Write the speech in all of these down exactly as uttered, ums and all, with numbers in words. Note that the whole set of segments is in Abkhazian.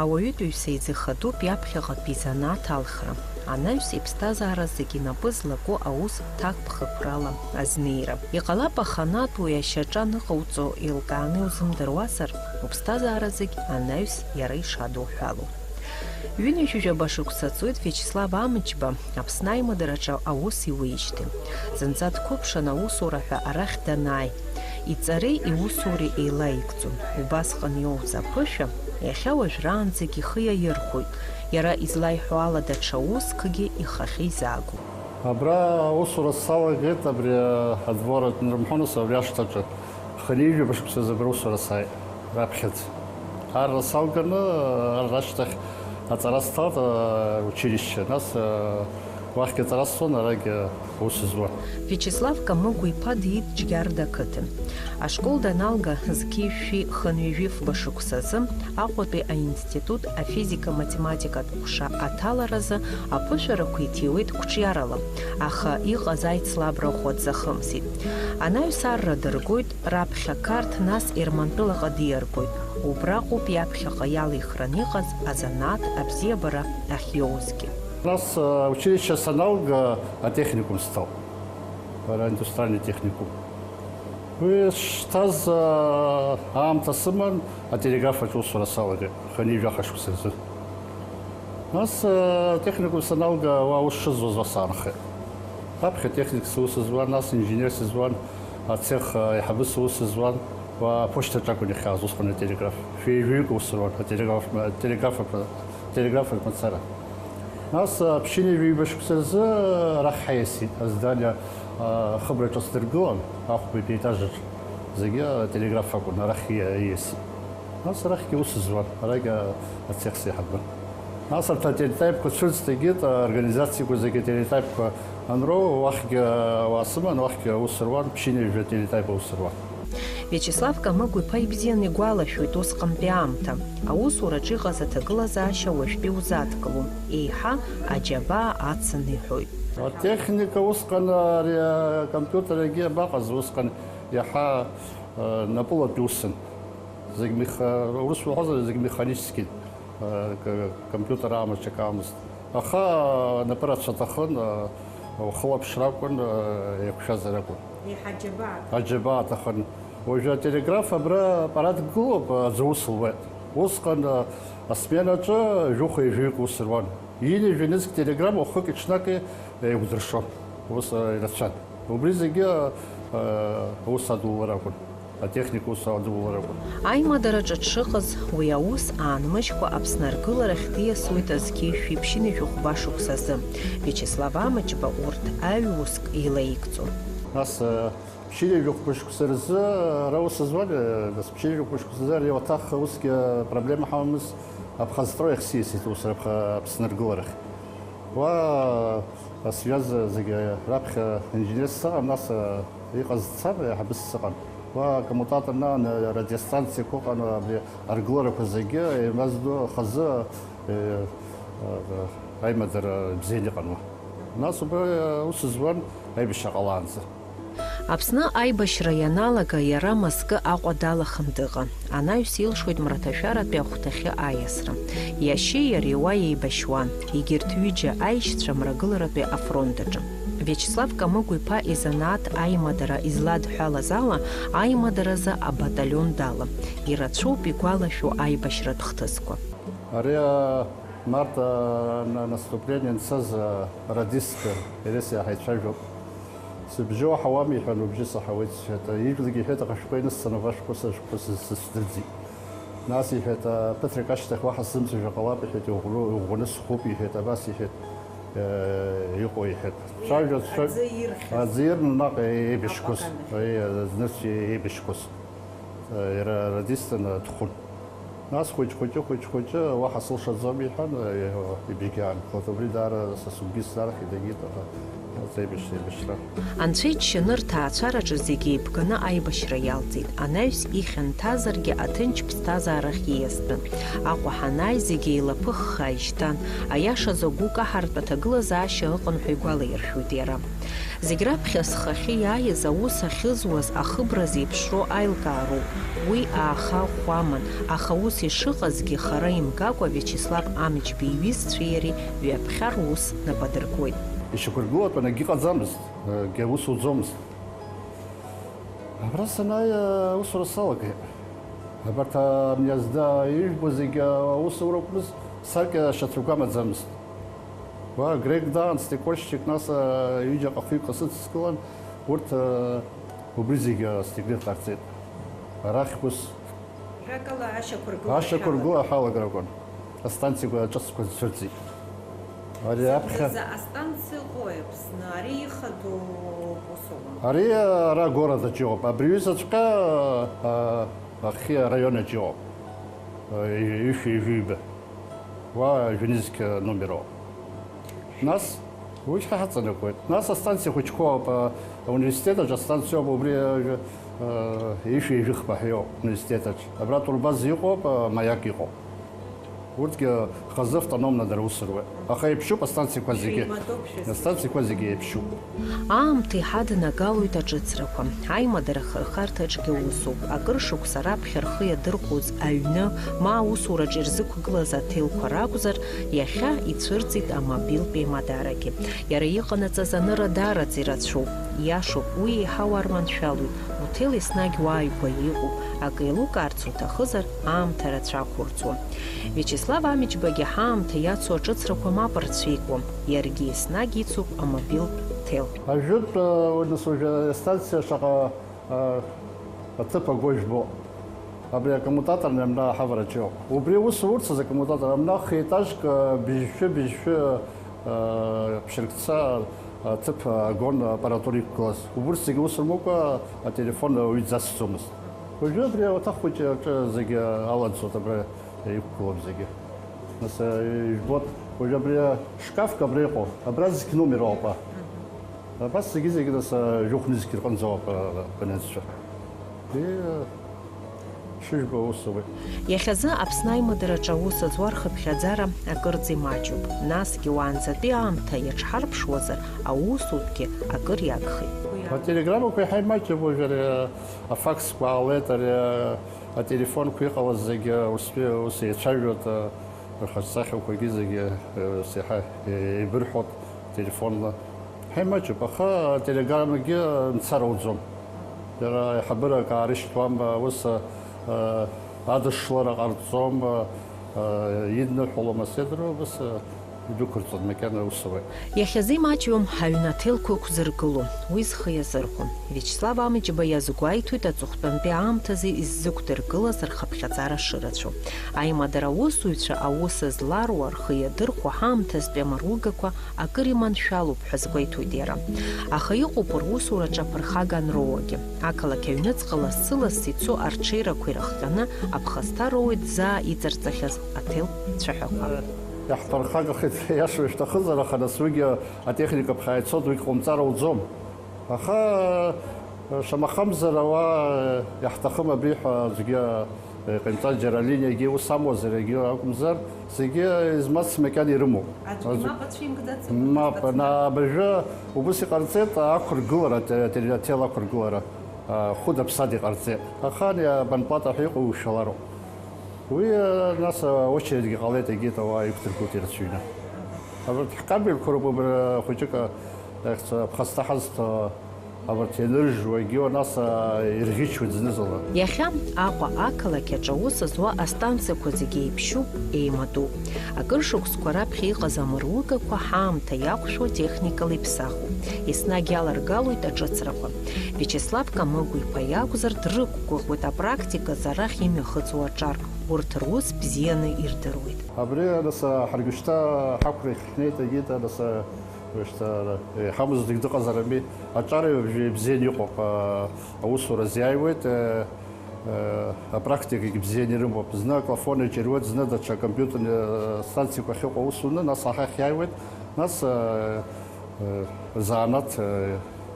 Ауаҩытәыҩса изы ихатәуп иаԥхьаҟатәи изанааҭ алхра, анаҩс иԥсҭазаара зегь инапы злаку аус ҭакԥхықәрала азнеира. Иҟалап аханатә уи ашьаҿа аныҟауҵо еилкааны иузымдыруазар, уԥсҭазаара зегь анаҩс иара ишадуҳәалоу. Ҩынҩажәижәаба шықәса ҵуеит Виачеслав Амҷба Аԥсны аимадараҿы аус иуеижьҭеи. Зынӡа дқәыԥшын аусура ҳәа арахь данааи. Иҵареи иусуреи еилаигӡон. Убасҟан иоуз аԥышәа, иахьа уажәраанӡагь ихы иаирхәоит. Иара излаиҳәо ала даҽа ускгьы ихахьы изаагом. Абра аусура салагеит, абри адвор аҿы, нрымҳәои нас, абри ашҭаҿы. Хынҩажәаба шықәсазы абра аусура сааит, раԥхьаӡа. Арра салганы, арра ашьҭахь аҵара сҭалт, а, училище. Нас, а, уахьгьы аҵара сцон, арагьы аус зуан. Виачеслав Камыгә-иԥа диит Џьгьарда ақыҭан. Ашкол даналга, зқьи жәшәи хынҩажәи фба шықәсазы Аҟәатәи аинститут афизика-математикатә ҟәша аҭаларазы аԥышәарақәа иҭиуеит қәҿиарала, аха иҟаз аицлабра ӷәӷәа дзахымсит. Анаҩс арра дыргоит, раԥхьа Қарҭ, нас Ермантәылаҟа диаргоит. Убраҟоуп иаԥхьаҟа иалихран иҟаз азанааҭ абзиабара ахьиоузгьы. Нас, э, училище саналга, атехникум сҭалт. Ара индустриальный техникум. Уи шҭаз, э, аамҭа сыман, ателеграф аҿы усура салагеит, хынҩажәи жәаха шықәса рзы. Нас, э, атехникум саналга, уа аус шызуаз уа саанхеит. Аԥхьа техник сусызуан, нас инженер сызуан, ацех, э, аиҳабы сусызуан, уа аԥошьҭаҿы акәын иахьааз, усҟан ателеграф. Шәи жәаҩык усуруан, ателеграф, телеграф, телеграф мацара. Нас, э, ԥшьынҩажәи ҩба шықәса рзы, э, арахь ҳаиасит, аздание, э, ахыбраҿы сдыргылан, ахәбатәи аетажаҿ. Зегьы ателеграф акәын, арахь ииасит. Нас арахьгьы аус зуан, арагь ацех сеиҳабын. Нас арҭ ателетайпқәа цәырҵт, егьит, аорганизациақәа зегьы ателетайпқәа анроу, уахьгьы ауаа сыман, уахьгьы аус руан, ԥшьынҩажәа телетайп аус руан. Виачеслав Камыгә-иԥа ибзианы игәалашәоит усҟантәи аамҭа. Аусураҿы иҟаз аҭагылазаашьа уажәтәи узадкылом, еиҳа аџьабаа ацын иҳәоит. Атехника усҟан, ари акомпиутер егьи абаҟаз, усҟан иаҳа, э, напылатәи усын. Зегь меха-, урыс уҳәозар, зегь механический, э, к-, компиутер амаҵ акамызт. Аха напы рацәа аҭахын, э, ухылаԥшра акәын, э, еиқәшәазар акәын. Еиҳа аџьабаа. Аџьабаа аҭахын. Уажәы ателеграф абра аппарат гылоуп, аӡә аус луеит. Усҟан, э, асменаҿы жәохәеи жәаҩык ус руан. Ҩынҩажәа нызқь телеграмма уахыки-ҽнаки еиқәдыршон. Ус, э, ирацәан. Убри зегьы, э, аус адулара акәын. Атехника ус адулара акәын. Аимадараҿы дшыҟаз, уи аус аанмыжькәа Аԥсны аргыларахь диасуеит зқьи жәшәи ԥшьынҩажәи хәба шықәсазы. Виачеслав Амҷба урҭ аҩ-уск илаигӡон. Нас, э, ԥшьынҩажәи хәба шықәса рзы, э, ара аус зуан, э, нас ԥшьынҩажәи хәба шықәса рзы ари ауаҭах усгьы, э, проблема ҳамамызт, Абхазстрой ахь сиасит ус, Абха-, Аԥсны аргыларахь. Уа асвиаз зегьы раԥхьа инженерс сыҟан, нас, э, иҟаз дцан, аиҳабыс сыҟан. Уа акоммутатор наан, э, радиостанциақәа ыҟан, абри аргыларақәа зегьы, еимаз ду хазы, э, э, аимадара бзианы иҟан уа. Нас убри, э, аус зуан аибашьра ҟалаанӡа. Аԥсны аибашьра ианалага, иара мызкы Аҟәа далаханы дыҟан. Анаҩс илшоит мраҭашәаратәи ахәҭахьы аиасра. Иашьеи иареи уа еибашьуан, егьырҭ ҩыџьа аишьцәа мрагыларатәи афронт аҿы. Виачеслав Камыгә-иԥа изанааҭ аимадара изладҳәалаз ала, аимадаразы абаталион далан. Ирацәоуп игәалашәо аибашьратә хҭысқәа. Ари, а, март, а, на-, наступление анцаз, а, радистка, Ересиа ҳаицәажәоуп. Сыбжьы уаҳауам, иҳәан, убжьы саҳауеит, сҳәеит. Ижәлагьы иҳәеит, аха шәҟәы инысҵан, абра шәҟәы са-, шәҟәы сыз-, сыздырӡит. Нас иҳәеит, а, ԥыҭрак ашьҭахь уаҳа сзымцәажәо ҟалап, иҳәеит, иӷәӷәаны, иӷәӷәаны схәуп, иҳәеит, абас иҳәеит, э, иҟоу, иҳәеит. Цәажәа, цәа-, аӡы ирхьыз. Аӡы ирны наҟ еибашьқәаз. Апакан ахь. Аи, аӡнырцә еибашьқәаз. Иара радистын, дхәын. Нас хәыҷ-хәыҷы, хәыҷ-хәыҷы, уаҳа сылшаӡом, иҳәан, ибжьгьы аанкылт. Убри даара са сыгәгьы сзаархеит, дагьит, аха Аибашьра, аибашьра. Анцәа иџьшьаны рҭаацәараҿы зегьы еибганы аибашьра иалҵит. Анаҩс ихьанҭазаргьы аҭынч ԥсҭазаарахь ииастәын. Аҟәа ҳанааи зегьы еилаԥыххаа ишьҭан, аиашазы агәыкаҳартә аҭагылазаашьа ыҟан ҳәа игәалаиршәоит иара. Зегь раԥхьа схахьы иааиз аус ахьызуаз ахыбра зеиԥшроу аилкаароуп. Уи ааха ӷәӷәаман, аха ус ишыҟазгьы хара имгакәа Виачеслав Амҷба иҩызцәеи иареи ҩаԥхьа рус нап адыркуеит. Ишьақәыргылатәын, акгьы ҟаӡамызт, акгьы аус уӡомызт. Абра санааи, аусура салагеит. Абарҭ амни азда ижәбо зегьы аусура акәмыз, саркьа шьацәақәа амаӡамызт. Уа Грек Дан, Стекольщик, нас, а, ҩыџьаҟа хҩык сыдыскылан, урҭ, а, убри зегьы, а, стеклит ҟарҵеит. Арахь ус Жәакала, ашьақәыргыла ашьақәыргыла ҳәалагара акәын. Астанциақәа ҿыцқәа цәырҵит. Ари аԥхьа Заҟа астанциа ыҟои Аԥсны? Ари ихадоуп усума? Ари ара агорадаҿ иҟоуп. Абри ҩызаҵәҟьа, а, ахьхьи араионаҿ иҟоуп. А, ҩышәи ҩажәиба. Уа жәнызқь номер ауп. Нас уи шьҭа ҳаҵанакуеит. Нас астанциа хәыҷқәа ауп, а, ауниверситет аҿы астанциа ауп, убри, а, а, ишәи ижәыхба ҳәа иоуп ауниверситет аҿы. Абра атурбаза иҟоуп, а, маяк иҟоуп. Урҭгьы хазы автономно дара аус руеит. Аха еиԥшуп астанциақәа зегьы. Еимадоуп шәызқәа. Астанциақәа зегьы еиԥшуп. Аамҭа иҳаднагалоит аҿыцрақәа. Аимадара ахырхарҭаҿгьы усуп. Акыр шықәса раԥхьа рхы иадырхәоз аҩны, ма аусураҿы ирзықәгылаз аҭелқәа ракәзар, иахьа ицәырҵит амобилтә еимадарагьы. Иара иҟанаҵаз анырра даараӡа ирацәоуп. Иашоуп, уи еиҳа уарманшәалоит, уҭел еснагь уааигәа иҟоуп, акы еилукаарц уҭахызар, аамҭа рацәа ақәурӡуам. Виачеслав Амҷбагьы ҳаамҭа иацу аҿыцрақәа мап рцәеикуам, иаргьы еснагь ицуп амобилтә ҭел. Ажәытә, э, нас уажәы астанциа шаҟа, э, аҭыԥ агәы жәбо. Абри акоммутаторный амна аҳавараҿы иоуп. Убри аус урцаз акоммутатор амна хеетажк, э, быжьшәы, быжьшәы, э, ԥшьыркца аҭыԥ агон аппаратура иқәгылаз. Убырҭ зегьы ус рмоукәа ателефон ауаҩы дзацҵомызт. Уажәы абри ауаҭах хәыҷы аҿы зегьы аланҵоит, абра иқәгылоуп зегьы. Нас, э, ижәбоит, уажәы абри ашкафк абра иҟоу, абра зқь номер ауп. Абас зегьы-зегьы нас, э, жәохә нызқь рҟынӡа ауп, э, банызцәа. Ии, шыжәбо ус ауеит. Иахьазы Аԥсны аимадараҿы аус зуа рхыԥхьаӡара акырӡа имаҷуп. Насгьы уаанӡатәи аамҭа иаҽҳарԥшуазар, аусутәгьы акыр иагхеит. Ателеграммақәа иаҳа имаҷуп уажәы, ари, афаксқәа аалеит, ари, ателефонқәа иҟалаз зегьы устәи ус еицәажәоит, рхаҿсахьақәагьы зегьы, ус иаҳа еибырҳәоит телефонла. Ҳаимаҷуп, аха ателеграммагьы мцар ауӡом. Иара аиҳабыра акы аарышьҭуам, ус, а, адышлара ҟарҵом, а, идныҳәалом, асеидроу, ус, а, идәықәырҵон, макьана ус ауеит. Иахьазы имаҷҩым аҩнаҭелқәа ықәзыргыло, уи зхы иазырхәо. Виачеслав Амҷба иазгәеиҭоит аҵыхәтәантәи аамҭазы иззықәдыргылаз рхыԥхьаӡара шырацәоу. Аимадара аусзуҩцәа аус зларуа, рхы иадырхәо ҳаамҭазтәи амаругақәа акыр иманшәалоуп ҳәа азгәеиҭоит иара. Аха иҟоуп русураҿы аԥырхага анроуагьы. Ақалақь аҩныҵҟа лассы-ласс ицо арҽеирақәа ирыхҟьаны аԥхасҭа роуеит заа иҵарҵахьаз аҭел цәаҳәақәа. Иаҳԥырхагахеит, иашоу ишәҭахызар, аха нас уигьы атехника ԥхьа ицоит, уигь ҟоумҵар ауӡом. Аха, шамахамзар, ауаа иаҳҭахым абри ҳәа аӡәгьы иҟаимҵац, џьара алиниагьы ус амуазар, егьи акәымзар, зегьы измац макьана ирымоуп. Аӡәгьы мап ацәимкӡац. Мап, абырҭ ана-, абыржәы убыс иҟарҵеит ақәыргылара, ате-, ате-, аҭел ақәыргылара, а, хәыда-ԥсада иҟарҵеит. Аха ани абанплата ҳәа иҟоу ушәалароуп. Уи, а, нас, а, очередгьы ҟалеит, егьит ауаа иқәдыргылт ирацәаҩны. Абарҭ ҳкабельқәа роуп, абра хәыҷык, а, иахьца-, аԥхасҭа ҳазҭо, абарҭ ианыржуа, егьиуа нас, а, ирӷьычуеит зны-зынла. Иахьа Аҟәа ақалақь аҿы аус зуа астанциақәа зегьы еиԥшьуп, еимадоуп. Акыр шықәсқәа раԥхьа иҟаз амыругақәа ҳаамҭа иақәшәо техникала иԥсахуп. Еснагь иаларгалоит аҿыцрақәа. Виачеслав Камыгә-иԥа иакәзар, дрықәгәыӷуеит апрактиказы арахь имҩахыҵуа аҿар. Урҭ рус бзианы ирдыруеит. Абри, нас, ҳаргьы шьҭа ҳақәра иахьҳнеит, егьит, нас, шьҭа иҳамоу зегь дыҟазарами. Аҿар ибзианы иҟоуп, а, аусура азиааиуеит, а, а, апрактикагьы бзианы ирымоуп. Зны аклафон иҷыруеит, зны даҽа компиутерный, а, станциақәа ахьыҟоу аус уны, нас ахахь иааиуеит, нас, а, Рзанааҭ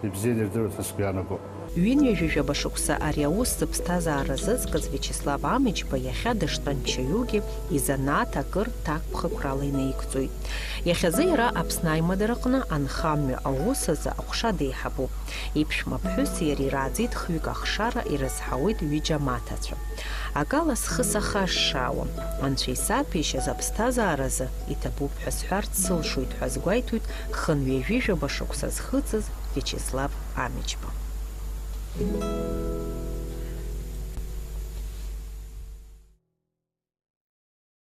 ибзианы ирдыруеит ҳәа сгәы иаанагоит. Ҩынҩажәижәаба шықәса ари аус зыԥсҭазаара зызкыз Виачеслав Амичба иахьа дыштәанчаҩугьы изанааҭ акыр ҭакԥхықәрала инаигӡоит. Иахьазы иара Аԥсны аимадара аҟны анхамҩа аус азы аҟәша деиҳабуп. Иԥшәма ԥҳәыси иареи рааӡеит хҩык ахшара, ирызҳауеит ҩыџьа амаҭацәа. Акала схы сахашшаауам. Анцәа исаҭәеишьаз аԥсҭазааразы иҭабуп ҳәа сҳәарц сылшоит ҳәа азгәеиҭоит хынҩажәижәаба шықәса зхыҵыз Виачеслав Амичба.